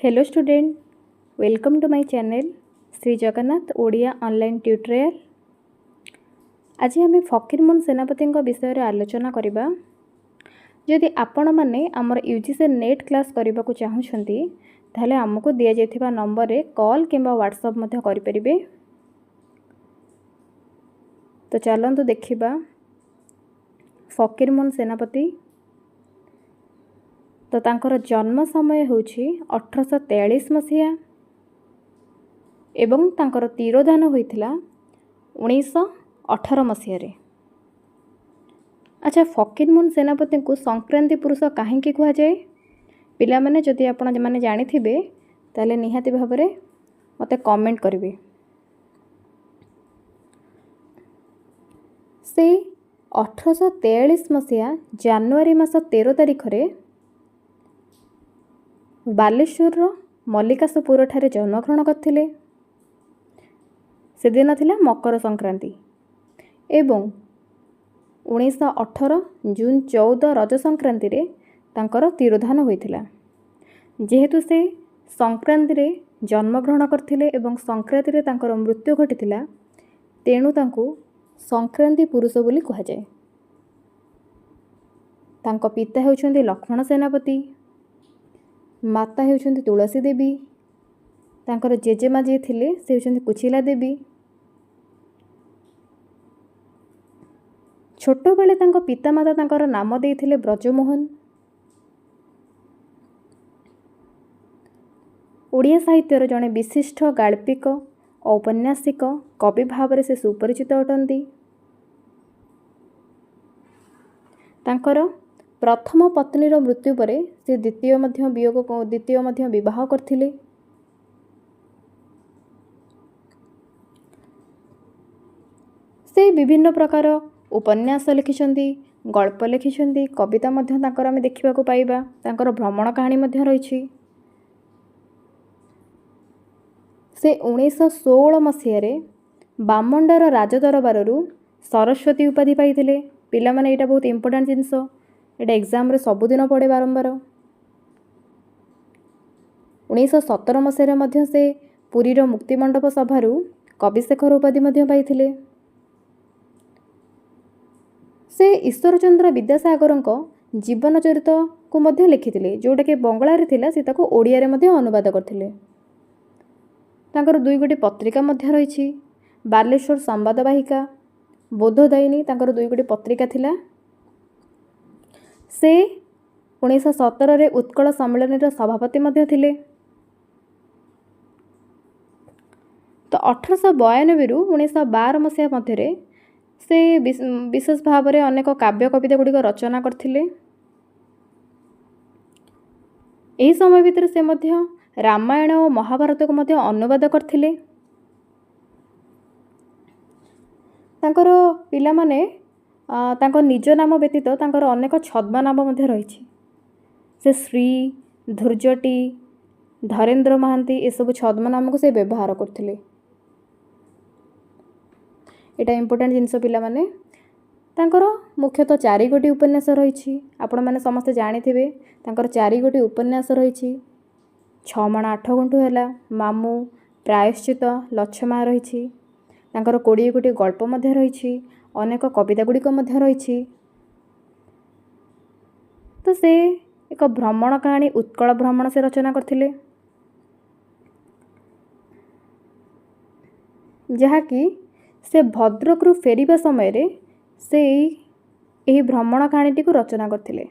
Hello student, welcome to my channel Shri Jagannath Odia online tutorial. ଆଜି ଆମେ ଫକୀରମୋହନ ସେନାପତିଙ୍କ ବିଷୟରେ ଆଲୋଚନା କରିବା। ଯଦି ଆପଣମାନେ ଆମର ୟୁଜିସି ନେଟ୍ କ୍ଲାସ୍ କରିବାକୁ ଚାହୁଁଛନ୍ତି, ତାହେଲେ ଆମକୁ ଦିଆଯାଇଥିବା ନମ୍ବରରେ କଲ୍ କିମ୍ବା ହ୍ୱାଟ୍ସଆପ୍ ମଧ୍ୟ କରିପାରିବେ। ତ ଚାଲନ୍ତୁ ଦେଖିବା ଫକୀରମୋହନ ସେନାପତି। ତ ତାଙ୍କର ଜନ୍ମ ସମୟ ହେଉଛି 1843 ମସିହା ଏବଂ ତାଙ୍କର ତିରୋଧାନ ହୋଇଥିଲା 1918 ମସିହାରେ। ଆଚ୍ଛା, ଫକୀରମୋହନ ସେନାପତିଙ୍କୁ ସଂକ୍ରାନ୍ତି ପୁରୁଷ କାହିଁକି କୁହାଯାଏ? ପିଲାମାନେ, ଯଦି ଆପଣ ମାନେ ଜାଣିଥିବେ, ତାହେଲେ ନିହାତି ଭାବରେ ମୋତେ କମେଣ୍ଟ କରିବେ। ସେ 1843 ମସିହା ଜାନୁଆରୀ ମାସ 13 ତାରିଖରେ ବାଲେଶ୍ୱରର ମଲ୍ଲିକାଶପୁରଠାରେ ଜନ୍ମଗ୍ରହଣ କରିଥିଲେ। ସେଦିନ ଥିଲା ମକର ସଂକ୍ରାନ୍ତି ଏବଂ 1918 ଜୁନ୍ 14 ରଜ ସଂକ୍ରାନ୍ତିରେ ତାଙ୍କର ତିରୋଧାନ ହୋଇଥିଲା। ଯେହେତୁ ସେ ସଂକ୍ରାନ୍ତିରେ ଜନ୍ମଗ୍ରହଣ କରିଥିଲେ ଏବଂ ସଂକ୍ରାନ୍ତିରେ ତାଙ୍କର ମୃତ୍ୟୁ ଘଟିଥିଲା, ତେଣୁ ତାଙ୍କୁ ସଂକ୍ରାନ୍ତି ପୁରୁଷ ବୋଲି କୁହାଯାଏ। ତାଙ୍କ ପିତା ହେଉଛନ୍ତି ଲକ୍ଷ୍ମଣ ସେନାପତି, ମାତା ହେଉଛନ୍ତି ତୁଳସୀ ଦେବୀ, ତାଙ୍କର ଜେଜେମା ଯିଏ ଥିଲେ ସେ ହେଉଛନ୍ତି କୁଚିଲା ଦେବୀ। ଛୋଟବେଳେ ତାଙ୍କ ପିତାମାତା ତାଙ୍କର ନାମ ଦେଇଥିଲେ ବ୍ରଜମୋହନ। ଓଡ଼ିଆ ସାହିତ୍ୟର ଜଣେ ବିଶିଷ୍ଟ ଗାଳ୍ପିକ, ଔପନ୍ୟାସିକ, କବି ଭାବରେ ସେ ସୁପରିଚିତ ଅଟନ୍ତି। ତାଙ୍କର ପ୍ରଥମ ପତ୍ନୀର ମୃତ୍ୟୁ ପରେ ସେ ଦ୍ୱିତୀୟ ମଧ୍ୟ ବିୟୋଗ ଦ୍ୱିତୀୟ ମଧ୍ୟ ବିବାହ କରିଥିଲେ। ସେ ବିଭିନ୍ନ ପ୍ରକାର ଉପନ୍ୟାସ ଲେଖିଛନ୍ତି, ଗଳ୍ପ ଲେଖିଛନ୍ତି, କବିତା ମଧ୍ୟ ତାଙ୍କର ଆମେ ଦେଖିବାକୁ ପାଇବା। ତାଙ୍କର ଭ୍ରମଣ କାହାଣୀ ମଧ୍ୟ ରହିଛି। ସେ 1916 ମସିହାରେ ବାମଣ୍ଡାର ରାଜଦରବାରରୁ ସରସ୍ୱତୀ ଉପାଧି ପାଇଥିଲେ। ପିଲାମାନେ, ଏଇଟା ବହୁତ ଇମ୍ପୋର୍ଟାଣ୍ଟ ଜିନିଷ, ଏଇଟା ଏକ୍ଜାମ୍ରେ ସବୁଦିନ ପଡ଼େ ବାରମ୍ବାର। 1917 ମସିହାରେ ମଧ୍ୟ ସେ ପୁରୀର ମୁକ୍ତିମଣ୍ଡପ ସଭାରୁ କବିଶେଖର ଉପାଧି ମଧ୍ୟ ପାଇଥିଲେ। ସେ ଈଶ୍ୱରଚନ୍ଦ୍ର ବିଦ୍ୟାସାଗରଙ୍କ ଜୀବନ ଚରିତକୁ ମଧ୍ୟ ଲେଖିଥିଲେ, ଯେଉଁଟାକି ବଙ୍ଗଳାରେ ଥିଲା, ସେ ତାକୁ ଓଡ଼ିଆରେ ମଧ୍ୟ ଅନୁବାଦ କରିଥିଲେ। ତାଙ୍କର ଦୁଇ ଗୋଟି ପତ୍ରିକା ମଧ୍ୟ ରହିଛି, ବାଲେଶ୍ୱର ସମ୍ବାଦବାହିକା, ବୋଧଦାୟିନୀ, ତାଙ୍କର ଦୁଇ ଗୋଟି ପତ୍ରିକା ଥିଲା। ସେ 1917ରେ ଉତ୍କଳ ସମ୍ମିଳନୀର ସଭାପତି ମଧ୍ୟ ଥିଲେ। ତ 1892ରୁ 1912 ମସିହା ମଧ୍ୟରେ ସେ ବିଶେଷ ଭାବରେ ଅନେକ କାବ୍ୟ କବିତା ଗୁଡ଼ିକ ରଚନା କରିଥିଲେ। ଏହି ସମୟ ଭିତରେ ସେ ମଧ୍ୟ ରାମାୟଣ ଓ ମହାଭାରତକୁ ମଧ୍ୟ ଅନୁବାଦ କରିଥିଲେ। ତାଙ୍କର ପିଲାମାନେ, ତାଙ୍କ ନିଜ ନାମ ବ୍ୟତୀତ ତାଙ୍କର ଅନେକ ଛଦ୍ମନାମ ମଧ୍ୟ ରହିଛି। ସେ ଶ୍ରୀ, ଧୂର୍ଜଟି, ଧରେନ୍ଦ୍ର ମହାନ୍ତି, ଏସବୁ ଛଦ୍ମନାମକୁ ସେ ବ୍ୟବହାର କରୁଥିଲେ। ଏଇଟା ଇମ୍ପୋର୍ଟାଣ୍ଟ ଜିନିଷ ପିଲାମାନେ। ତାଙ୍କର ମୁଖ୍ୟତଃ ଚାରିଗୋଟି ଉପନ୍ୟାସ ରହିଛି। ଆପଣମାନେ ସମସ୍ତେ ଜାଣିଥିବେ, ତାଙ୍କର ଚାରିଗୋଟି ଉପନ୍ୟାସ ରହିଛି। 6 ମାଣ 8 ଗୁଣ୍ଠ ହେଲା, ମାମୁଁ, ପ୍ରାୟଶ୍ଚିତ, ଲଛମା ରହିଛି। ତାଙ୍କର 20 ଗୋଟି ଗଳ୍ପ ମଧ୍ୟ ରହିଛି, ଅନେକ କବିତା ଗୁଡ଼ିକ ମଧ୍ୟ ରହିଛି। ତ ସେ ଏକ ଭ୍ରମଣ କାହାଣୀ ଉତ୍କଳ ଭ୍ରମଣ ସେ ରଚନା କରିଥିଲେ, ଯାହାକି ସେ ଭଦ୍ରକରୁ ଫେରିବା ସମୟରେ ସେ ଏହି ଭ୍ରମଣ କାହାଣୀଟିକୁ ରଚନା କରିଥିଲେ।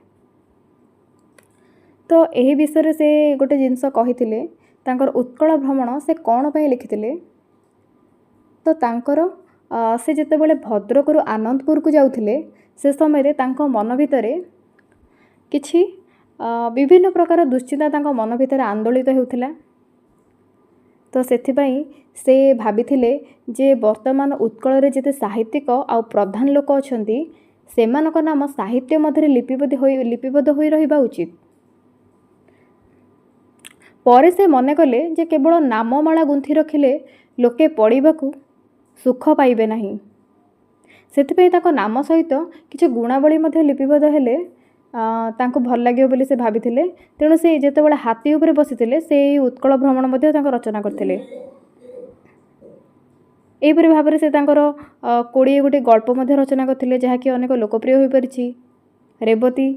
ତ ଏହି ବିଷୟରେ ସେ ଗୋଟେ ଜିନିଷ କହିଥିଲେ, ତାଙ୍କର ଉତ୍କଳ ଭ୍ରମଣ ସେ କ'ଣ ପାଇଁ ଲେଖିଥିଲେ? ତ ତାଙ୍କର ସେ ଯେତେବେଳେ ଭଦ୍ରକରୁ ଆନନ୍ଦପୁରକୁ ଯାଉଥିଲେ, ସେ ସମୟରେ ତାଙ୍କ ମନ ଭିତରେ କିଛି ବିଭିନ୍ନ ପ୍ରକାର ଦୁଶ୍ଚିନ୍ତା ତାଙ୍କ ମନ ଭିତରେ ଆନ୍ଦୋଳିତ ହେଉଥିଲା। ତ ସେଥିପାଇଁ ସେ ଭାବିଥିଲେ ଯେ ବର୍ତ୍ତମାନ ଉତ୍କଳରେ ଯେତେ ସାହିତ୍ୟିକ ଆଉ ପ୍ରଧାନ ଲୋକ ଅଛନ୍ତି, ସେମାନଙ୍କ ନାମ ସାହିତ୍ୟ ମଧ୍ୟରେ ଲିପିବଦ୍ଧ ହୋଇ ରହିବା ଉଚିତ। ପରେ ସେ ମନେ କଲେ ଯେ କେବଳ ନାମମାଳା ଗୁନ୍ଥି ରଖିଲେ ଲୋକେ ପଢ଼ିବାକୁ ସୁଖ ପାଇବେ ନାହିଁ, ସେଥିପାଇଁ ତାଙ୍କ ନାମ ସହିତ କିଛି ଗୁଣାବଳୀ ମଧ୍ୟ ଲିପିବଦ୍ଧ ହେଲେ ତାଙ୍କୁ ଭଲ ଲାଗିବ ବୋଲି ସେ ଭାବିଥିଲେ। ତେଣୁ ସେ ଯେତେବେଳେ ହାତୀ ଉପରେ ବସିଥିଲେ, ସେ ଏହି ଉତ୍କଳ ଭ୍ରମଣ ମଧ୍ୟ ତାଙ୍କ ରଚନା କରିଥିଲେ। ଏହିପରି ଭାବରେ ସେ ତାଙ୍କର 20 ଗୋଟି ଗଳ୍ପ ମଧ୍ୟ ରଚନା କରିଥିଲେ, ଯାହାକି ଅନେକ ଲୋକପ୍ରିୟ ହୋଇପାରିଛି। ରେବତୀ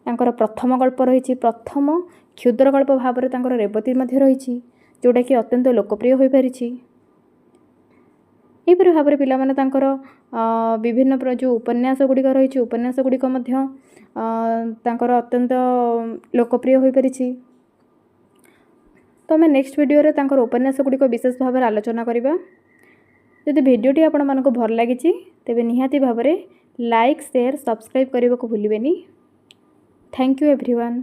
ତାଙ୍କର ପ୍ରଥମ ଗଳ୍ପ ରହିଛି। ପ୍ରଥମ କ୍ଷୁଦ୍ର ଗଳ୍ପ ଭାବରେ ତାଙ୍କର ରେବତୀ ମଧ୍ୟ ରହିଛି, ଯେଉଁଟାକି ଅତ୍ୟନ୍ତ ଲୋକପ୍ରିୟ ହୋଇପାରିଛି। ଏହିପରି ଭାବରେ ପିଲାମାନେ, ତାଙ୍କର ବିଭିନ୍ନ ଯେଉଁ ଉପନ୍ୟାସ ଗୁଡ଼ିକ ରହିଛି, ଉପନ୍ୟାସ ଗୁଡ଼ିକ ମଧ୍ୟ ତାଙ୍କର ଅତ୍ୟନ୍ତ ଲୋକପ୍ରିୟ ହୋଇପାରିଛି। ତ ଆମେ ନେକ୍ସଟ ଭିଡ଼ିଓରେ ତାଙ୍କର ଉପନ୍ୟାସ ଗୁଡ଼ିକ ବିଶେଷ ଭାବରେ ଆଲୋଚନା କରିବା। ଯଦି ଭିଡ଼ିଓଟି ଆପଣମାନଙ୍କୁ ଭଲ ଲାଗିଛି, ତେବେ ନିହାତି ଭାବରେ ଲାଇକ୍, ସେୟାର, ସବସ୍କ୍ରାଇବ୍ କରିବାକୁ ଭୁଲିବେନି। Thank you everyone.